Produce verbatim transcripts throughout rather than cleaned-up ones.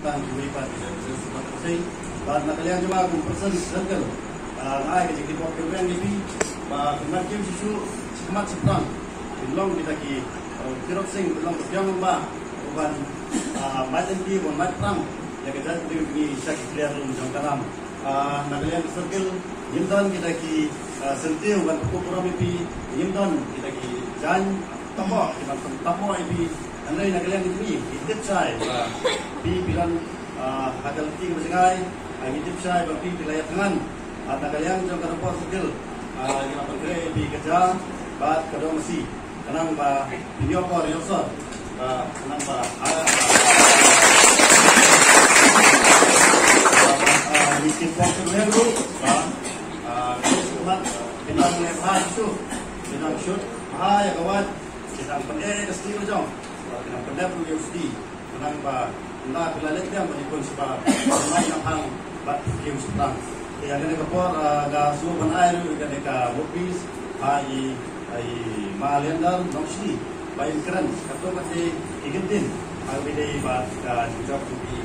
Tang ki wei pat ki jait ki jait sngewbha ka sei. Bad na ka liang jong nga kum president circle, ah, nga ai ka jingkyrpad kyrpang ïa phi ba kum ban kiew shisha shakhmat shaphrang, kin long kita ki, ah, ki rok sing, kin long ka biang ba u ban, ah, mait lynti, u ban mait phrang ïa ka jaitbynriew jong ngi sha ki kliar lum jong ka ram. Ah, na ka liang ka circle ngim don kita ki, ah, syntiew ban pynkup burom ïa phi, ngim don kita ki jaiñ tapoh ki ban pyntapoh ïa phi. Hynrei na ka liang jong ngi ngi tip shai ba phi phi don, ah, ha ka lynti kaba jngai. Ah, ngi tip shai ba phi phi la ïathngan. Ah, na ka liang jong ka Nongpoh circle, ah, ngi la pynkhreh ïa phi ka ja bad ka dong masi. Khnang ba phin ïoh por ïoh sor, ba khnang ba, ah, ah, ah, ngi kin pok kyrleng ruh ba, ah, phin nang leh bha shuh, phin nang shut bha ïa ka wait, phin nang pyndep ïa ka sti la jong, phin nang pyndep ruh ïa u sti. Khnang ba ynda phi la leit biang ban ïakhun shabar, nang nang hang bad phi kiew shaphrang. Te ïa kane ka por, ah, nga sngewbha ban ai ruh ïa kane ka mawpis ha i, i Ma Leander Nongshli ba in kren katto katne ki kyntien ha kaba ïadei bad ka jingjop jong ki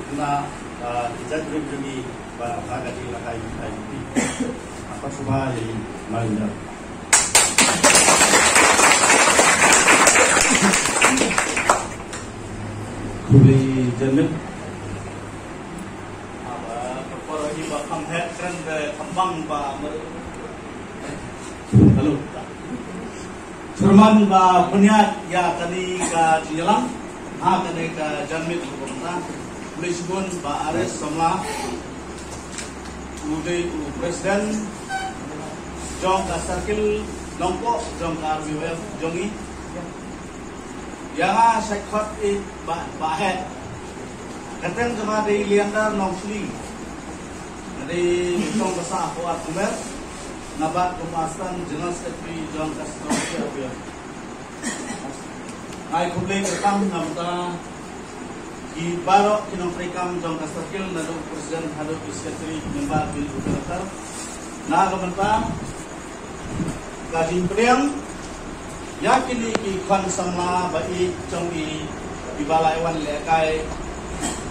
khynnah, ah, ki jaitbynriew jong ngi ba ha ka jingïalehkai jong ki. Nga pat sngewbha ïa i Ma Leander. Khublei janmiet. Haba ka por hi ba kham heh kren, ba kham bang ba mer-, hello. Syrman ba pynïaid ïa kane ka jingïalang ha kane ka janmiet ruh kumta. Khublei shibun Bah Ares Samla, u dei u president jong ka circle Nongpoh jong ka R B Y F jong ngi. Ïa nga shait khot i Bah, Bah Heh. Ka kyrteng jong nga dei Leander Nongshli. Nga dei nyngkong ba sah ha Pawar Kumer. Nga bat kum Assistant General Secretary jong ka Snow Area. Nga ai khublei kyrpang na bynta ki baroh ki nongtrei kam jong ka circle, naduh president haduh ki secretary, ki member, ki director. Na ka bynta ka jingpdiang ïa kine ki khun samla ba ïeit jong ngi kiba la wan lehkai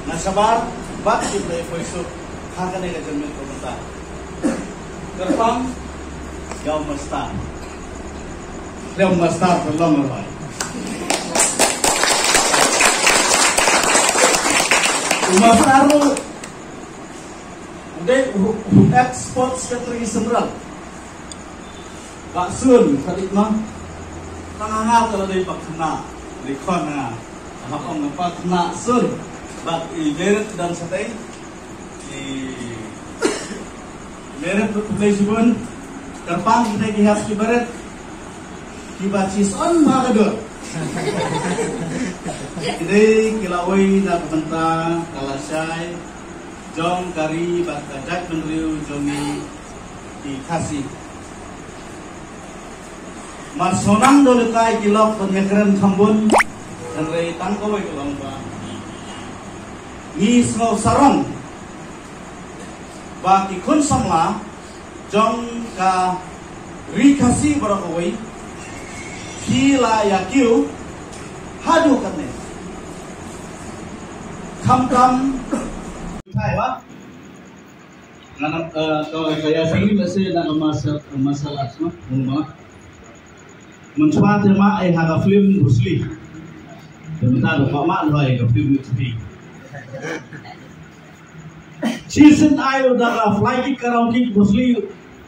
na shabar bad ki ba la poi suk ha kane ka janmiet ka bynta. Kyrpang ïa u master. Ïa u master ka long rwai. U master u dei u, u ex sports secretary central. Bah Sun, ka dei ma. Tang nga ka la dei ba khynnah, dei khun nga. Hap ong ba khynnah Sun. Bad i Merit dang shatei. I Merit ruh khublei shibun. Kyrpang kita ki hep ki barit. Kiba shisien bha ka dur. Ki dei ki lawei na ka bynta ka lashai jong ka ri bad ka jaitbynriew jong ngi ki Khasi. Mar shu nang dei lehkai ki lok ban ïakren kham bun, hynrei tang kawei ka long ba ngi sngew sarong ba ki khun samla jong ka ri Khasi baroh kawei, phi la ïa kiew haduh katne. Khamtam thai ba nga na, eh, ka, ka ïa sini lehse na ka martial, martial arts ma, ma. Mynshwa te ma ai ha ka film Bruce Lee. Te mynta da ma ai ka film Bruce Lee. Shisien ai u da ka fly kick, ka round kick, Bruce Lee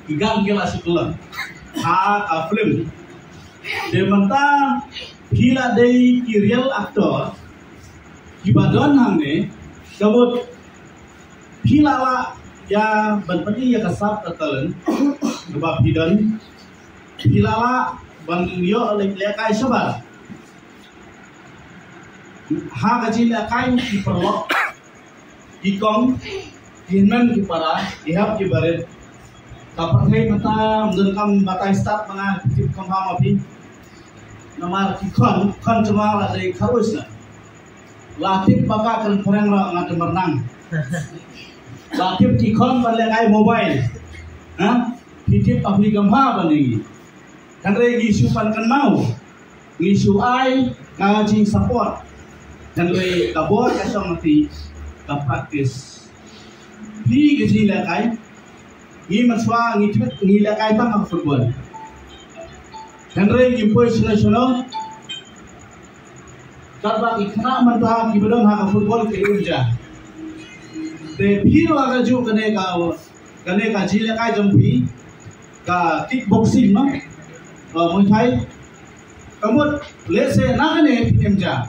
ki gang ki la sukla ha ka film. Te mynta phi la dei ki real actor kiba don hangne, ka mut phi la lah ïa ban pyni ïa ka sap ka talent kaba phi don. Phi la lah ban ïoh leh, lehkai shabar ha ka jinglehkai ki paralok, ki kong, ki hynmen ki para, ki hep ki barit. Ka pyrthei mynta ym donkam batai stad ma nga, tip kham bha ma phi. Namar ki khon, khon jong nga la dei kharus na. La tip ba ka kren phareng ruh nga te mernang. La tip ki khon ban lehkai mobile. Ha? Phi tip ba phi kham bha ban ngi. Hynrei ngi shu pan kynmaw, ngi shu ai ka jingsupport. Hynrei ka bor ka shong na phi. ka practice. Phi ka jingïalehkai, ngi mynshwa ngi tip ngi lehkai tang ha football. Hynrei ngim poi shano shano. Katba ki khynnah mynta kiba don ha ka football ki im ja. Te phi ruh kajuh kane ka, kane ka jingïalehkai jong phi ka kickboxing, no? Uh, Muay Thai. Ka mut lehse na kane phi im ja.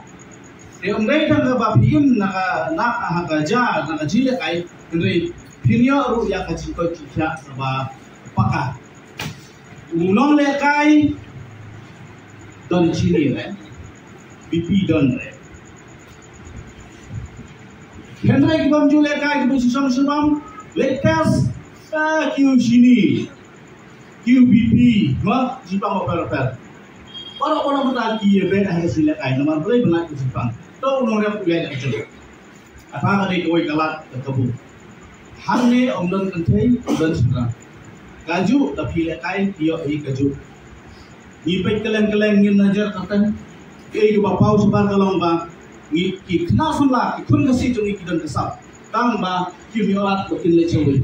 Te ym dei tang kaba phi im na ka, na ka, ha ka ja, na ka jingïalehkai, hynrei phin ïoh ruh ïa ka jingkoit jingkhiah kaba paka. U nonglehkai don shini re, B P don re. Hynrei ki bym ju lehkai, ki bym ju shong sha bam leh test, ah, ki u shini, ki u B P, ma, jingpang bapher bapher. Baroh baroh mynta ki ïa beh ha ka jingïalehkai, namar balei? Ba lait ka jingpang. To u nongrep u ïaid ka jong. Kata ka dei kawei ka lad ka kabu. Hangne ym don kynthei, ym don shynrang. Kajuh da phi lehkai phi ïoh hi kajuh. Ngi peit kylleng kylleng, ngin najar kyrteng. Kaei kaba paw shabar ka long ba ngi, ki khynnah samla, ki khun Khasi jong ngi ki don ka sap. Tang ba kim ïoh lad ba kin leit shawei.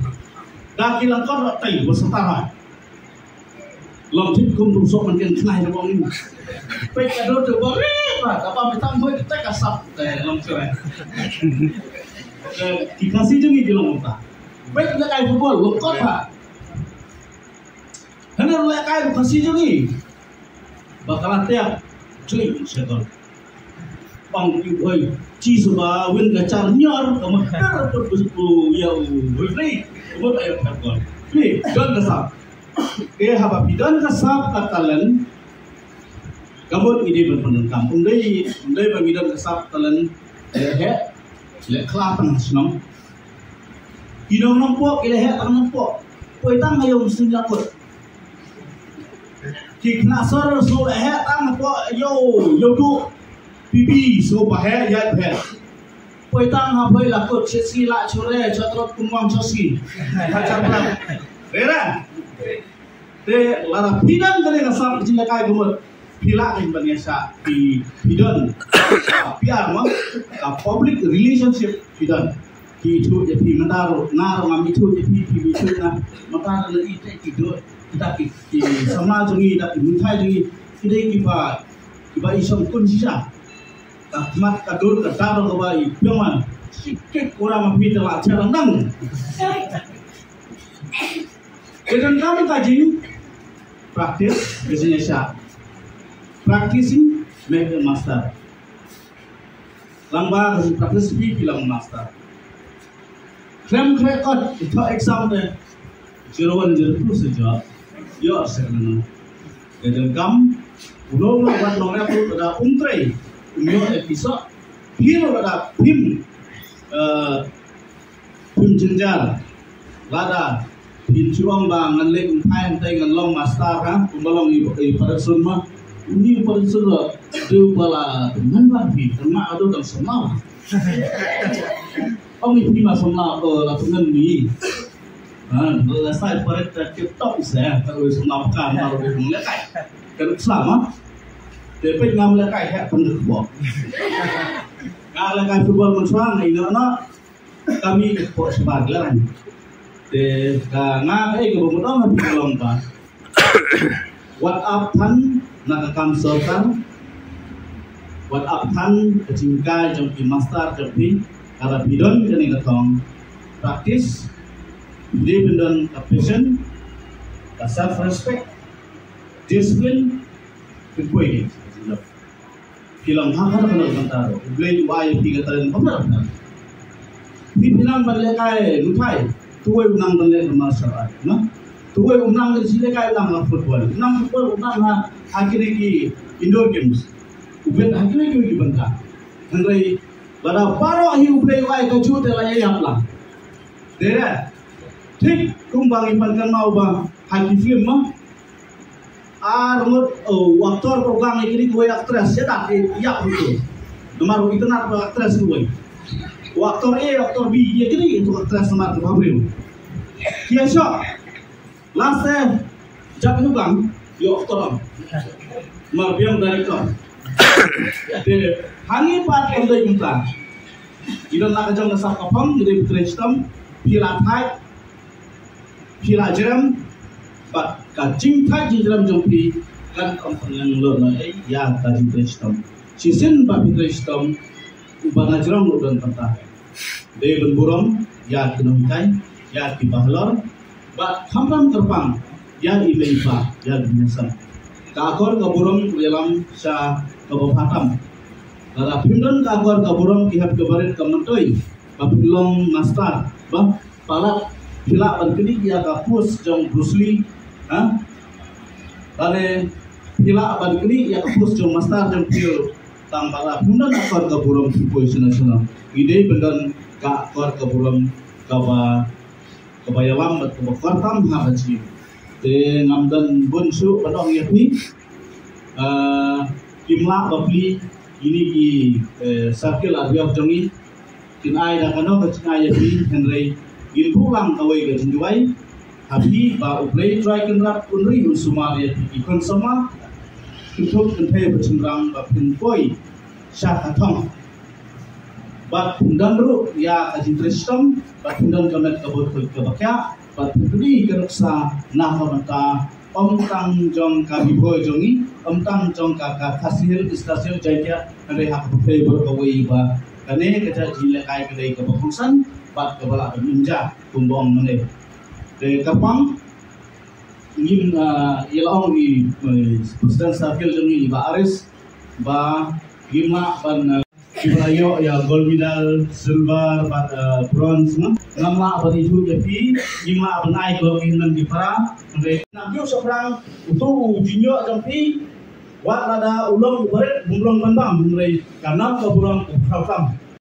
Da ki lyngkot, la tei ba sata ha. Long tip kum tu sok man ken khnai na bong ni. Peit ka dur tu ba ri ba, ka ba mi tang hoi ka tek ka sap te long tu. Ki Khasi jong ngi ki long ta. Peit lehkai football, long kot ha. Hynrei lehkai Khasi jong ngi ba ka la tiak chui shakol. Ong ki hoi, chi suba win ka char nyor, ka mut per put bu ïa u referee, ka mut ïa u phet gol. Ni don ka sap. Te haba phi don ka sap ka talent, ka mut ngi dei ban pyndonkam. Ym dei, ym dei ba ngi don ka sap talent leh heh, leh khla tang shnong. Ki nong Nongpoh ki leh heh tang Nongpoh. Poi tang ha ïew mynsiem Jakut. Ki khynnah sor sngewlehkai tang hapoh ïew, ïew duh. Pipi sngewbha heh, ïaid bha heh. Poi tang ha Poi Lakut, shet sngi lah shure, shet rot kumwang shet sngi. Ha char plang. Re re. Te lada phi don kane ka sap jingïalehkai ka mut, phi lah ban ïashah, phi, phi don. Phi ar mo, ka public relationship phi don. Ki ithuh ïa phi mynta ruh, nga ruh ngam ithuh ïa phi, phi ithuh nga. Mynta ruh la ithuh ki don, kita ki, ki samla jong ngi, kita ki Muay Thai jong ngi, ki dei kiba, kiba i shong kun shisha. Ka khmat ka dur ka dar kaba i pynman. Shi kek orang ma phi te la cha nang. Ka donkam ka jing practice, ka jingïashah. Practicing make a master. Lang ba ka jing practice phi, phi long master. Khlem khreh kot, ito exam te zero one, zero two se jop. Ïoh se nang. Ka donkam, uno uno wat long rep da um trei. Um ïoh e piso. Phi lo da phim, eh, Pynjynjar. Lada phin shu ong ba ngan leh Muay Thai hangtai ngan long master ha, kumba long i, i Patterson ma. Uni Patterson ruh dei ba la tymmen bad phi, tang ma ado dang samla. Ong i phi ma samla ko la tymmen ni. Ha, la sai paret ta tip top se, ta oi samla paka ma ruh dei lehkai. Kan samla. Te peit ngam lehkai ha pynrek bok. Nga lehkai football mynshwa ngi ïa na. Kami ka pok shabar lang. Te ka nga ka ei ka ba mut ong ha phi ka long ba, wat ap than na ka kam sorkar. Wat ap than ka jingkai jong ki master jong phi. Ka la phi don kane ka thong. Practice. Dei phin don ka passion, ka self respect, discipline. Phin poi ki. Ki long ha ka, ka long kata ruh. U Blei u ai ïa phi ka talent bapher bapher. Phi, phi nang ban lehkai Muay Thai, tuwei u nang ban leh martial art, na? Tuwei u nang ban lehkai, u nang ha football. U nang football, u nang ha, ha kine ki indoor games. U bet ha kine ki, ki bynta. Hynrei lada baroh hi U Blei u ai kajuh te la ïa ïap lang. Dei re. Thik kumba ngi pan kynmaw ba ha ki film ma. Ar ngut, oh, u actor program ïa kine kiwei actress, ïa dak ïa ïa ruh tu. Namar u itynnad ba actress kiwei. U actor A, actor B, ïa kine ïa tu actress namar kiba briew. Ki ïa shoh. Last eh, jap ïa u bang, ïa actor am. Namar biang director. Te hangne pat em dei kumta. Ngi don la ka jong ka sap ka phong, ngi dei phi trei shitom, phi la thait, phi la jrem, bad ka jingthait jingjrem jong phi kan ym pynlong lut noh ei ïa ka jingtrei shitom. Shisien ba phi trei shitom, uba nga jrong u don kata. Dei ban burom ïa ki nonghikai, ïa ki bahalor, bad khamtam kyrpang ïa i mei i pa, ïa ki nongsan. Ka akor ka burom u ïalam sha kaba bha tam. Lada phim don ka akor ka burom, ki hep ka barit ka myntoi ba phi long master, ba palat phi lah ban knieh ïa ka post jong Bruce Lee, ha? Lane phi lah ban knieh ïa ka post jong master jong phi, tang ba lada phim don akor ka burom, phi poi shano shano. Ngi dei ban don ka akor ka burom kaba, kaba ïalam bad kaba kor tam ha ka jingim. Te ngam don bun shuh ban ong ïa phi. Ah, kim lah ba plie ïa kine ki, eh, circle R B F jong ngi. Kin ai da kano ka jingai ïa phi, hynrei ngin buh lang kawei ka jingduwai ha phi, ba U Blei Trai Kynrad un ri un sumar ïa phi ki khun samla, kynthup kynthei bad shynrang, ba phin poi sha ka thong, bad phin don ruh ïa ka jingtrei shitom, bad phin don ka met ka bor kaba khiah, bad phin pyni ka nuksa na ka bynta ym tang jong ka Ri Bhoi jong ngi, ym tang jong ka, ka Khasi Hills, East Khasi Hills, Jaiñtia, hynrei ha ka pyrthei baroh kawei, ba kane ka jait jinglehkai ka dei kaba kongsan bad kaba lah ban ym jia, kumba ong mynne. Te kyrpang ngin, ah, ïa la ong i, eh, President Circle jong ngi, i Bah Aris, ba ngim lah ban, eh, kiba la ïoh ïa gold medal, silver bad, eh, bronze, na. Ngam lah ban ithuh ïa phi, ngim lah ban ai ko ki hynmen ki para, hynrei nam ïoh shaphrang uto u jingïoh jong phi, wat lada u long u barit, bym long ban bam, hynrei ka nam ka burom u phrau tam.